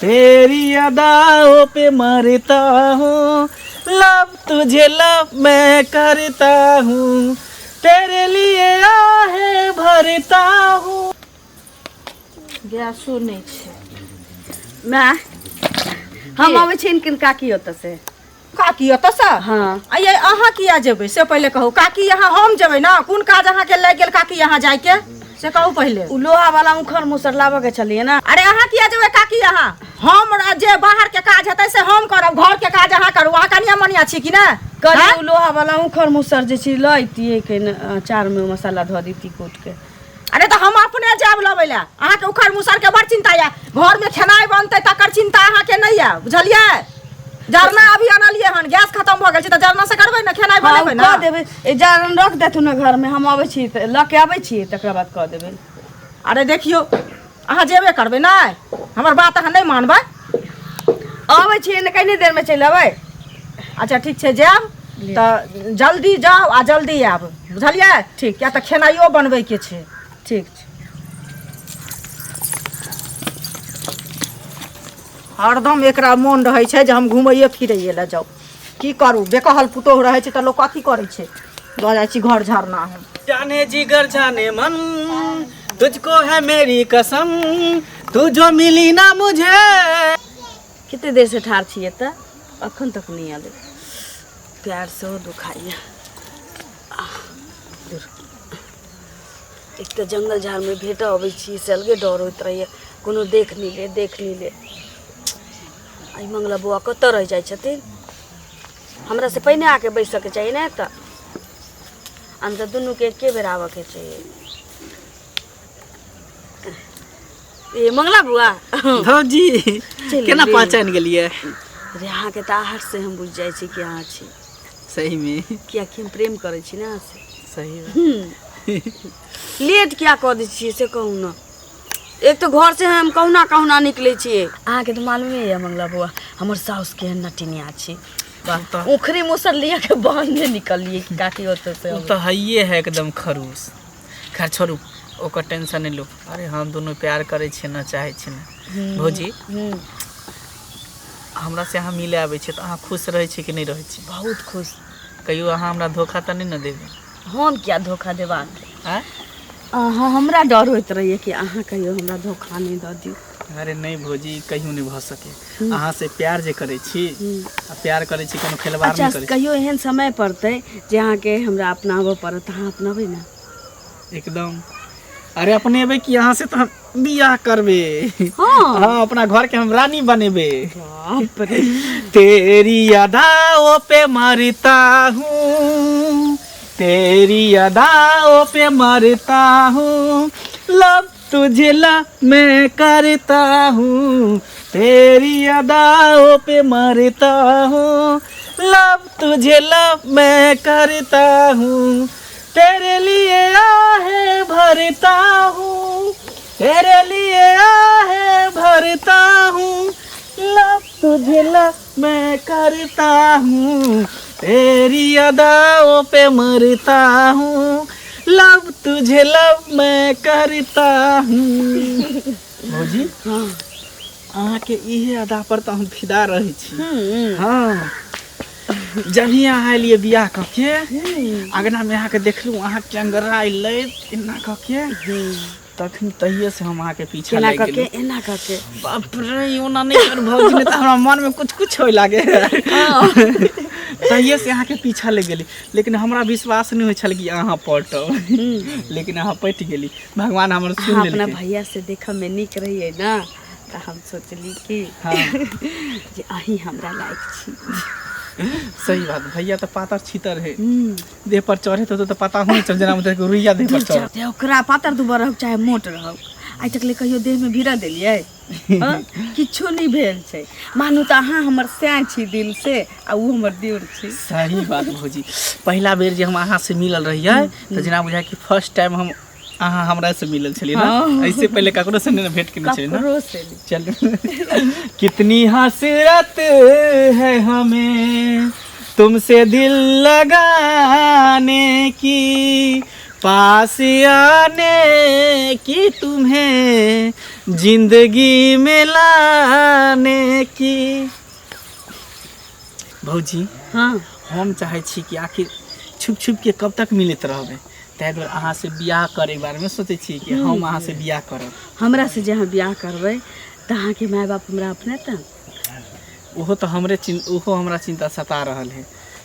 तेरी अदाओं पे मरता हूँ, लव तुझे लव मैं करता हूँ, तेरे लिए आहे भरता हूँ। गैसो नहि छै। माय, हम अबै छी किन काकी ओतऽ से। काकी ओतऽ से? हाँ। आ ये अहाँ किया जेबै से पहिले कहू। काकी यहाँ हम जेबै ने, कोन काज अहाँके लागि गेल काकी यहाँ जाइके से कहू पहिले। उ लोहा वाला उखड़ मुसर लाबऽ के छलियै ने। अरे अहाँ किया जेबै काकी यहाँ? हम जे बाहर के काज हेतै से हम करब, घर के काज अहाँ करू। अहाँ कनिया मनिया छी कि ने? कहलियै उ लोहा वाला उखड़ मुसर जे छै लैतियै के अचार में मसाला धऽ दिती कूट के। अरे तऽ हम अपने जायब लबै लए। अहाँके उखड़ मुसर के बड़ चिंता यऽ, घर में खेनाइ बनतै तकर चिंता अहाँके नहि यऽ, बुझलियै? जरना अभी अनलियै हन, गैस खत्म भऽ गेल छै तऽ जरना से करबै ने खेनाइ, हाँ, बनेबै उ ने। कऽ देबै। ए जारन रख देथुन ने घर में, हम अबै छी तऽ लऽ के अबै छी, तकरा बाद कऽ देबै। अरे देखियौ, अहाँ जेबे करबै नहि, हमर बात अहाँ नहि मानबै। अबै छी ने, कनी देर में चलि अबै। अच्छा ठीक छै, जायब तऽ जल्दी जाउ आ जल्दी आयब, बुझलियै? ठीक। किया तऽ खेनाइयो बनबैके छै। ठीक छै। हरदम एकरा मोन रहै छै जे हम घुमैए फिरैए लए जाउ। की करू, बेकहल पुतोहु रहै छै तऽ लोक कथी करै छै। लऽ जाइ छी घर झरना हम। जाने जिगर जाने मन तुझको है मेरी कसम, तू जो मिली ना मुझे। कते देर से ठाढ़ छियै तऽ अखन तक नहि एलै। प्यार सेहो दुखाइए। एक तऽ जंगल झाड़मे भेटऽ अबै छी से अलगे डर होइत रहैए, कोनो देख नहि ले, देख नहि ले। आ ई मंगला बौआ कतऽ रहि जाइ छथिन? हमरा से पहिने आके बैसऽके चाही ने एतऽ। हम तऽ दुनूके एके बेर आबऽके चाही। ए मंगला बुआ। भौजी, चलि केना गेलियै। पहचान गेलियै? रे अहाँके तऽ आहट से हम बुझि जाइ छी कि अहाँ छी। सही में? कियाकि हम प्रेम करै छी ने अहाँ से। सही बात। लेट किया कऽ दै छियै से कहू ने? एक तऽ घर से हम कहुना कहुना निकलै छियै। अहाँके तऽ मालूमे यऽ मंगला बौआ, हमर साउस केहन नटिनिया छी। तऽ उखरी मुसर लिअ के बहन्ने निकललियै कि काकी ओतऽ से ओ अबै। तऽ हइए है एकदम खड़ूस। खैर छोड़ू, ओकर टेंशन नहि लू। अरे हम दुनू प्यार करै छियै ने, चाहै छियै ने। भौजी, हमरा से अहाँ मिले आबै छियै तऽ अहाँ खुश रहै छियै कि नहि रहै छियै? बहुत खुश। कहियो अहाँ हमरा धोखा तऽ नहि ने देबै? हम किया धोखा देब अहाँके? आँय? अहाँ, हमरा डर होइत रहैए कि अहाँ कहियो हमरा धोखा नहि दऽ दियौ। अरे नहि भौजी, कहियो नहि भऽ सके। अहाँ से प्यार जे करै छी आ प्यार करै छी, कोनो खेलवाड़ अच्छा नहि करै छी। कहियो एहन समय पड़तै जे अहाँके हमरा अपनाबऽ पड़त, अहाँ अपनाबै ने? एकदम। अरे अपनेबै कि अहाँ से तऽ हम बियाह करबै। हाँ। हाँ, अपना घर के हम रानी बनेबै। बाप रे। तेरी अदाओं पे मरता हूँ, तेरी अदाओं पे मरता हूँ, लव तुझे लव मैं करता हूँ, तेरी अदाओं पे मरता हूँ, लव तुझे लव मैं करता हूँ, तेरे लिए आहे भरता हूँ, तेरे लिए आहे भरता हूँ, लव तुझे लव मैं करता हूँ, तेरी अदाओं पे मरता हूँ, लव तुझे लव मैं करता हूँ। भौजी, अहाँके इहे अदा पर तऽ हम फिदा रहै छी। हाँ, जब अहाँ एलियै बियाह कऽ के अगना में अहाँके देखलहुँ, अहाँके अंगरा एलै एना कऽ के, तखन तहिये से हम अहाँके पीछा केना लागि कऽ के? गेलहुँ। एना कऽ के। बाप रे, ई ओना नहि कर भौजी, नहि तऽ हमरा मन में कुछ कुछ होय लागे। तहिये से अहाँके पीछा लागि गेली, लेकिन हमरा विश्वास नहि होइ छल कि अहाँ पटब, लेकिन अहाँ पटि गेली। भगवान हमर सुन अहाँ अपना लेलकै। भैया से देखऽ में नीक रहियै ने, तऽ हम सोचली कि जे अहीं हमरा लायक छी। सही बात। भैया तऽ पातर छितर है, देह पर चढ़े तो पता हो चल जेना मतलब रुइया देह पर चढ़। चाहे ओकरा पातर दुबर रहौ चाहे मोट रहौ, आइ तक ले कहियो देहमे भिड़ा देलियै? हँ? किछो नहि भेल छै। मानू तऽ अहाँ हमर सैं छी दिल से आ ओ हमर दिल छी। सही बात भौजी। पहिला बेर जे हम अहाँ से मिलल रहियै तऽ जेना बुझाय कि फर्स्ट टाइम हम अहाँ हमरा से मिलल छलियै ना। हाँ। ऐसे पहले ककरो से नहीं भेंट केने छलियै ना। ककरो से नहि। चल, कितनी हसरत है हमें तुमसे दिल लगाने की, पास आने की तुम्हें जिंदगी में लाने की। भौजी, हँ। हम चाहै छी कि आखिर छुप छुप के कब तक मिलैत रहबै, ताहि दुआरे अहाँ से बियाह करे बारे में सोचै छी कि हम अहाँ से बियाह करब। हमरा से जे अहाँ बियाह करबै तऽ अहाँके माय बाप हमरा अपनेतन? ओहो तऽ हमरे ओहो हमरा चिंता सता रहल है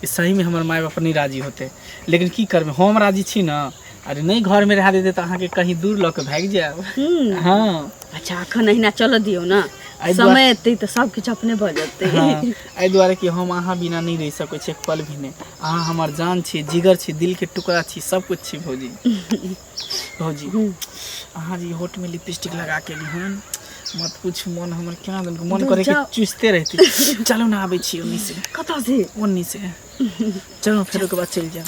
कि सही में हमर माय बाप नहीं राजी होते, लेकिन की करबै, हम राजी छी ना। अरे नहीं घर में रह देते तऽ अहाँके कहीं दूर लऽ के भागि जायब। हँ। अच्छा, अखन अहिना चलऽ दियौ ने। एहि समय एतै तऽ सब किछु अपने भऽ जेतै। हँ, एहि दुआरे कि हम अहाँ बिना नहि रहि सकै छी एक पल भी नहि। अहाँ हमर जान छी, जिगर छी, दिलके टुकड़ा छी, सब कुछ छी भौजी। भौजी, अहाँ जे होठ में लिपस्टिक लगा के एली हन, मत पूछ, मन हमर केना देलक, मन करे कि जाउ। चूसते रहती। चलू ने, आबै छी ओन्नी से। कतऽ से? ओन्नी से चलू, फेर ओकर बाद चलि जायब।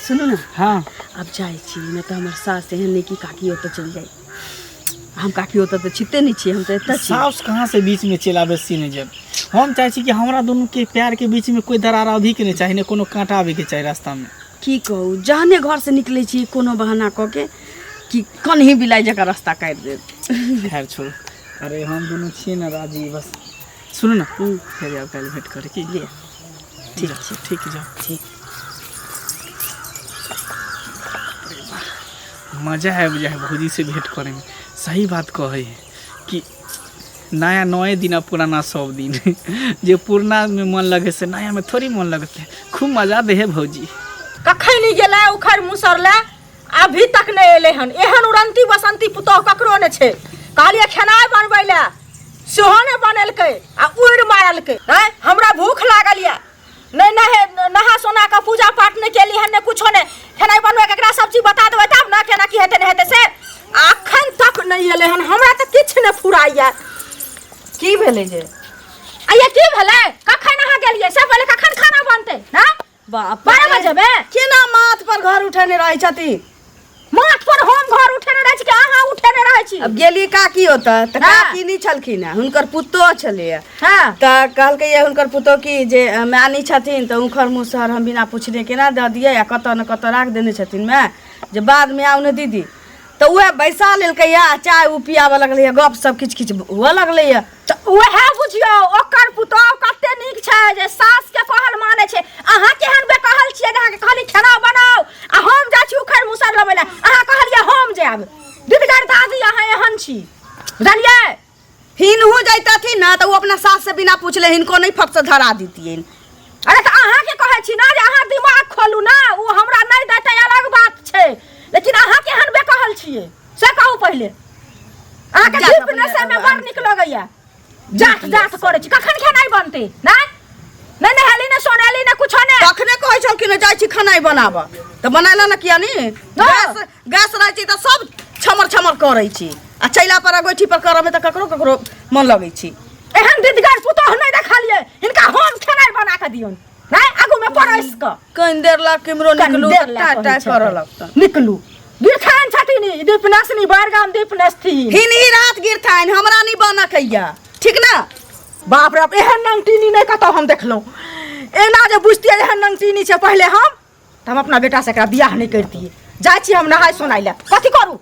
सुनू ने। हँ। आब जाइ छी, नहि तऽ हमर सास एहन नहि कि काकी ओतऽ चलि जाइ। हम काकी ओतऽ तऽ छिते नहि छियै, हम तऽ एतऽ छी। साउस कहाँ से बीच में चलि आबै से नहि जब हम चाहै छी कि हमरा दुनू के प्यार के बीच में कोई दरार अभी के नहीं चाही, ने कोनो कांटा आबे के चाही रास्ता में। की कहू, जहने घरसँ निकलै छी कोनो बहाना कऽ के कि कन्ही बिलाइ जकाँ रास्ता काटि देत। खैर छोड़ू, अरे हम दुनू छियै ने राजी, बस सुनू ने, फेर आब काल्हि भेंट करे की। लिअ। ठीक छै, ठीक, जाओ। ठीक। मजा आबि जाइ है भौजी से भेंट करे में। सही बात कहै है कि नया नए दिन आ पुराना सब दिन। जे पुरना में मन लगे से नया में थोड़ी मन लगते। खूब मजा दे है भौजी। कखन गेलै उखड़ मुसर ले, अभी तक नहि एलै हन। एहन उड़ंती बसंती पुतोह ककरो नहि छै। कहलियै खेनाइ बनबै लए, सेहो नहि बनेलकै आ उड़ि मारलकै। आँय, हमरा भूख लागल यऽ, नहि नहे नहा सोना कऽ पूजा पाठ नहि केली हन, नहि कुछो नहि। खेनाइ बनबै के एकरा सब चीज बता देबै तब ने केना की हेतै नहि हेतै से। अखन तक नहि एलै हन, हमरा तऽ किछु नहि फुराइया। की भेलै जे? आइया की भेलै? कखन अहाँ गेलियै से पहिले, कखन खाना बनतै? हँ? बाप। 12 बजे में केना माथ पर घर उठेने रहै छथिन? माथ पर हम घर उठेने रहै छी कि अहाँ उठेने रहै छी? अब गेली काकी ओतऽ तऽ काकी नहि छलखिन हेँ, हुनकर पुतोह छलैए। तऽ कहलकै ये हुनकर पुतोह कि जे माय नहि छथिन तऽ उखड़ मुसहर हम बिना पुछने केना दऽ दियै, आ कतऽ ने कतऽ राख देने छथिन माय, जे बादमे आउ ने दीदी। तऽ उएह बैसा लेलकै आ चाय ओ पियाबऽ लगलैए, गप सब किछु किछु हुअ लगलैए। तऽ उएह बुझियौ, ओकर पुतोह कते नीक छै जे सास के कहल मानै छै। अहाँ केहन बेकहल छियै जे अहाँके कहली खेना बनाउ आ हम जाइ छी उखड़ि मुसर लबै लए, अहाँ कहलियै हम जायब। दीदगर दादी अहाँ एहन छी, बुझलियै? हिनहु जैतथिन ने तऽ ओ अपना सास से बिना पूछले हिनको नहि फट से धरा दितियनि। अरे तऽ अहाँके कहै छी ने जे अहाँ दिमाग खोलू ने। ओ हमरा नहि देतै अलग बात छै, लेकिन अहाँ केहन बेकहल छियै से कहू पहिले। अहाँके जात दीप अपने नशे में बड़ नीक लगैया, जात जात करै छी। कखन खेनाइ बनतै? नहि नहि नहेली, ने सोनेली, ने कुछो ने। तखने कहै छलखिन जाइ छी खेनाइ बनाबऽ, तऽ बनेला ने किया नी? गैस गैस रहै छी तऽ सब छमर छमर करै छी, आ चैला पर आ गोइठी पर करऽ मे तऽ ककरो ककरो मन लगै छी। एहन दिदगर पुतोह नहि देखलियै हिनका। हम खेनाइ बना कऽ दियौन नहि आगू में परसि कऽ। कनि देर लग केम्हरो कनि निकलू देर तऽ लए टाय कहै टाय छथिन। करऽ लगतन। निकलू, गिरथान छथिन ई, दीपनाशनी बड़गाम दीपनाशथिन। हिनही रात गिरथाइन, हमरा नहि बनक हैया, ठीक ने? बाप रे बाप, एहन नंगटीनी नहि कतौ हम देखलहुँ। एना जे बुझतियै एहन नंगटीनी छै पहिले हम तऽ हम अपना बेटासँ एकरा बियाह नहि करितियै। जाइ छी हम नहाय सोनाय लए। कथी करू?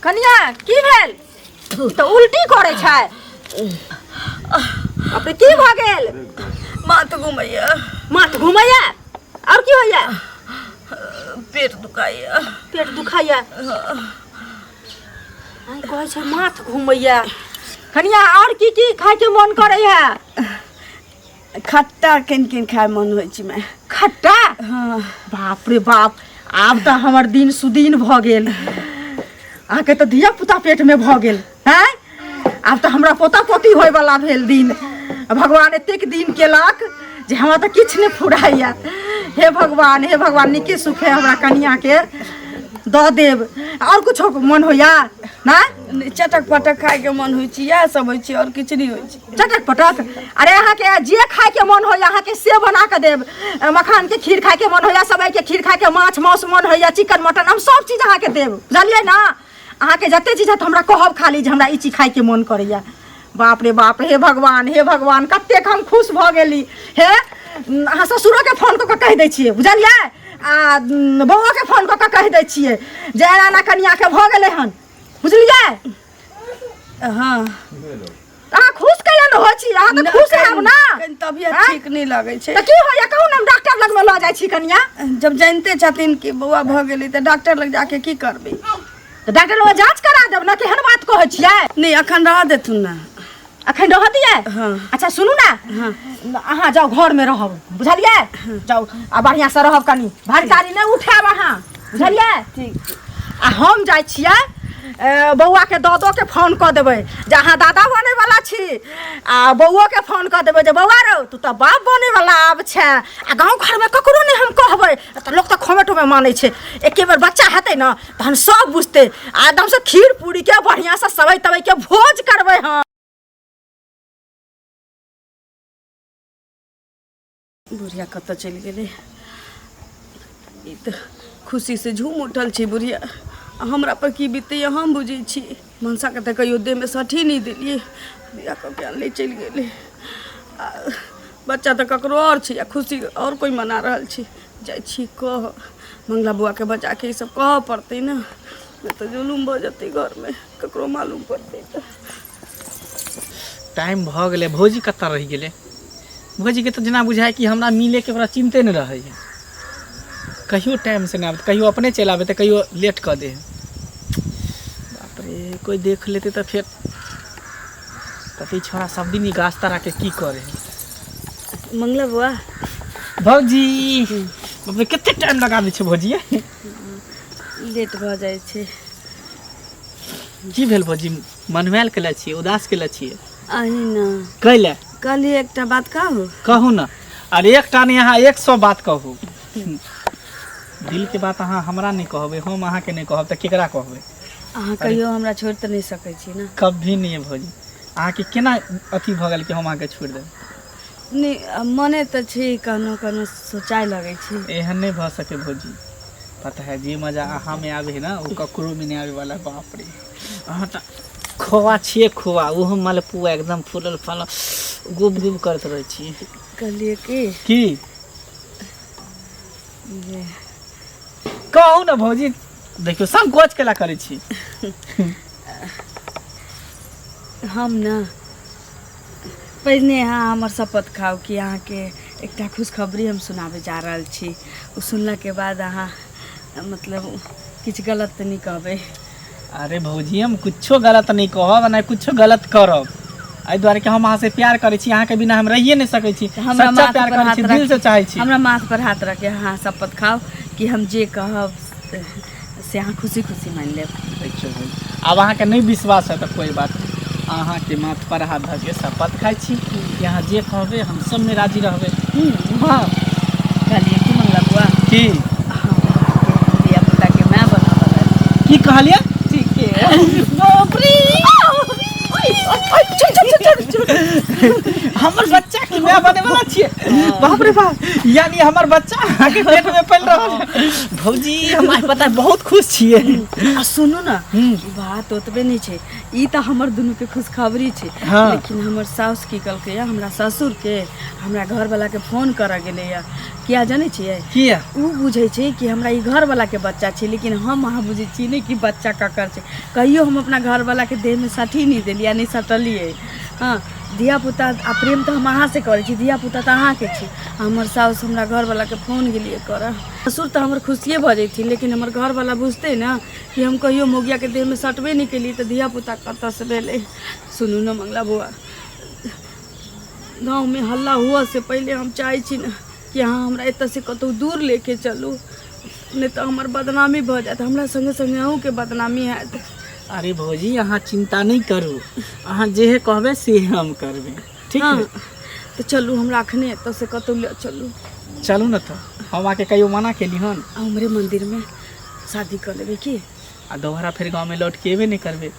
कनिया, की भेल? ई तऽ उल्टी करै छै। अपने की भऽ गेल? माथ घुमैया। माथ घुमैया, आओर की होइया? पेट दुखाइया। पेट दुखाइया? आइ कहै छै माथ घुमैया। कनिया, आओर की की खायके मन करैया? खट्टा कनि कनि खाय मन होइ छै मैं। खट्टा? हँ। बाप रे बाप, आब तऽ हमर दिन सुदिन भऽ गेल। अहाँके तऽ धिया पुता पेटमे भऽ गेल। हैं, आब तऽ हमरा पोता पोती होयवला भेल दिन। भगवान एतेक दिन केलक जे हमरा तऽ किछु नहि फुराइया। हे भगवान, हे भगवान, नीके सुखे हमरा कनियाके दऽ देब। आओर कुछो मन होइया? नहि। नहि, चटक पटक खायके मन होइ छै, इएह सब होइ छै, आओर किछु नहि होइ छै। चटक पटक? अरे अहाँके जे खायके मन होइए अहाँके से बना कऽ देब। मखानके खीर खायके मन होइए, सबाइके खीर खायके, माछ मांस मन होइए, चिकन मटन, हम सब चीज अहाँके देब, बुझलियै ने? अहाँके जते चीज हत हमरा कहब खाली जे हमरा ई चीज खायके मन करैए। बाप रे बाप, हे भगवान, हे भगवान, कतेक हम खुश भऽ गेली। हे, अहाँ ससुरोके फोन कऽ कऽ कहि दै छियै, बुझलियै? आ बौओके फोन कऽ कऽ कहि दै छियै जे एना एना कनिआँके भऽ गेलै हन, बुझलियै? हँ। अहाँ खुश कैला ने होइ छी? अहाँ तऽ खुश हैब ना? कनि तबियत आँय? ठीक नहि लगै छै। तऽ की होइए कहू ने, हम डॉक्टर लगमे लऽ जाइ छी कनिया। जब जानिते छथिन कि बौआ भऽ गेलै तऽ डॉक्टर लग जाके की करबै? तऽ डॉक्टर लग जाँच करा देब ने। केहन बात कहै छियै? नहि, अखन रह देथुन ने। अखन रह दियै? हँ। अच्छा सुनू ने। हँ। अहाँ जाउ, घरमे रहब, बुझलियै? जाउ आ बढ़िआँसँ रहब, कनि भारी तारी नहि उठायब अहाँ, बुझलियै? ठीक। आ हम जाइ छियै, बौआके दादोके फोन कऽ देबै जे अहाँ दादा बनैवला छी, आ बौओके फोन कऽ देबै जे बौआ रौ, तू तऽ बाप बनैवला आब छै। आ गाँव घरमे ककरो नहि हम कहबै, तऽ लोक तऽ खोमे टोमे मानै छै। एके बेर बच्चा हेतै ने तहन सब बुझतै, आ एकदमसँ खीर पूरीके बढ़िआँसँ सबै तबैके भोज करबै हम। बुढ़िया कतऽ चलि गेलै? ई तऽ खुशीसँ झूम उठल छै बुढ़िया, आ हमरा पर की बीतैए हम बुझै छी। मनसाके तऽ कहियो देहमे सठी नहि देलियै, बियाह कऽ के अनलै चलि गेलै, आ बच्चा तऽ ककरो आओर छै आ खुशी आओर कोइ मना रहल छै। जाइ छी कह, मंगला बौआके बजाके ईसब कहऽ पड़तै ने, नहि तऽ जुलुम भऽ जेतै घरमे, ककरो मालूम पड़तै तऽ। टाइम भऽ गेलै, भौजी कतऽ रहि गेलै? भौजीके तऽ जेना बुझाइ कि हमरा मिलैके ओकरा चिन्ते नहि रहै है। कहियो टाइमसँ नहि आबै, कहियो अपने चलि आबै तऽ कहियो लेट कऽ दै है। बाप रे, कोइ देख लेतै तऽ फेर कहतै छोड़ा सब दिन ई गाछ तर आके की करै है। मंगला बौआ। भौजी, बाप रे, कते टाइम लगा दै छै भौजी। लेट भऽ जाइ छै। की भेल भौजी, मनमैल केले छियै, उदास केले छियै? अही ने। कैले? कहलियै एकटा बात कहू। कहू ने। अरे एकटा नहि, अहाँ 100 बात कहू। दिलके बात अहाँ हमरा नहि कहबै, हम अहाँके नहि कहब तऽ केकरा कहबै? अहाँ कहियो हमरा छोड़ि तऽ नहि सकै छी ने? कभी नहि भौजी। अहाँके केना अथी भऽ गेल कि हम अहाँके छोड़ि देब? नहि, मने तऽ छै, कखनो कखनो सोचाय लगै छै। एहन नहि भऽ सकै भौजी। पता है, जे मजा अहाँमे आबै है ने ओ ककरोमे नहि आबै वाला। बाप रे, अहाँ तऽ खोआ छियै खोआ, ओहो मालपुआ एकदम फूलल फालल गुब गुब करैत रहै छी। कहलियै की की जे कहू ने भौजी। देखियौ, संकोच केला करै छी? हम ने पहिने अहाँ हमर शपथ खाउ कि अहाँके एकटा खुशखबरी हम सुनाबै जा रहल छी, ओ सुनलाके बाद अहाँ मतलब किछु गलत तऽ नहि कहबै? अरे भौजी, हम कुछो गलत नहीं कहब आ नहि कुछो गलत करब, एहि दुआरे कि हम अहाँ से प्यार करै छी, अहाँके बिना हम रहिए नहि सकै छी। तऽ हमरा सच्चा माथ प्यार पर करै हाथ छी, रख दिल से चाहै छी। हमरा माथ पर हाथ रखे अहाँ शपथ खाउ कि हम जे कहब से अहाँ खुशी खुशी मानि लेब। देखियौ भौजी, आब अहाँके नहि विश्वास है तऽ कोइ बात नहि, अहाँके माथ पर हाथ धऽ के शपथ खाइ छी कि अहाँ जे कहबै हम सबमे राजी रहबै। हँ। कहलियै कि मंगला बुआ। की? हम अहाँके धिया पुताके माय बनऽ बला छी। की कहलियै? ठीके। बाप रे, हमर बच्चा के माय बने वाला छियै? बाप रे बाप, यानी हमर बच्चा अहाँके पेट में पल रहल है। भौजी, हम आइ पता है बहुत खुश छियै। आ सुनू ने, बात ओतबे नहि छै, ई तऽ हमर दुनूके खुशखबरी छै। लेकिन हमर साउस की कहलकै, हमरा ससुरके हमरा घरवलाके फोन करऽ गेलैए। किया जनै छियै? किया? ओ बुझै छै कि हमरा ई घरवलाके बच्चा छै, लेकिन हम अहाँ बुझै छियै नहि कि बच्चा ककर छै। कहियो हम अपना घरवलाके देहमे सठी नहि देलियै आ नहि सटलियै। हँ, धियापुता आ प्रेम तऽ हम अहाँसँ करै छी, धियापुता तऽ अहाँके छी। हमर साउस हमरा घरवलाके फोन गेलियै करऽ। ससुर तऽ हमर खुशिए भऽ जैथिन, लेकिन हमर घरवला बुझतै ने कि हम कहियो मौगियाके देहमे सटबे नहि केलियै तऽ धियापुता कतऽसँ भेलै। सुनू ने मंगला बौआ, गाँवमे हल्ला हुअ से पहिले हम चाहै छी ने कि अहाँ हमरा एतऽसँ कतहु दूर लेके चलू, नहि तऽ हमर बदनामी भऽ जायत, हमरा सङ्गे सङ्गे अहूँके बदनामी हैत। अरे भौजी, अहाँ चिन्ता नहि करू, अहाँ जेहे कहबै से हम करबै, ठीक? हँ है। तऽ चलू, हमरा अखने एतऽसँ कतहु लऽ चलू। चलू ने, तऽ हम अहाँके कहियो मना केली हन? आ हमरे मन्दिरमे शादी कऽ लेबै की? आ दोबारा फेर गाँवमे लौट के एबे नहि करबै।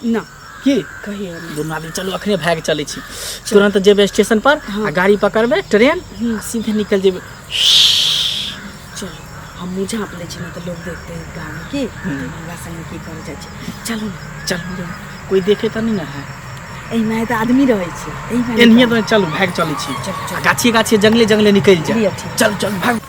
ना। की कहियो नहि। दुनू आदमी चलू, अखने भागि चलै छी। तुरंत जेबै स्टेशन पर आ गाड़ी पकड़बै ट्रेन आ सीधे निकलि जेबै। चलू, हम मुँह झाँप लै छी, नहि तऽ लोग देखते गाँवमे की हमरा संगे की करै जाइ छै। चलू ने। चलू, कोई देखे तऽ नहि ने है। एहिमे तऽ आदमी रहै छै एहिमे। एनहिए तऽ चलू, भागि चलै छी। चलू, चलू। आ गाछिए गाछिए, जंगले जंगले निकलि जाए। लिअ, ठीक। चल चल, भाग।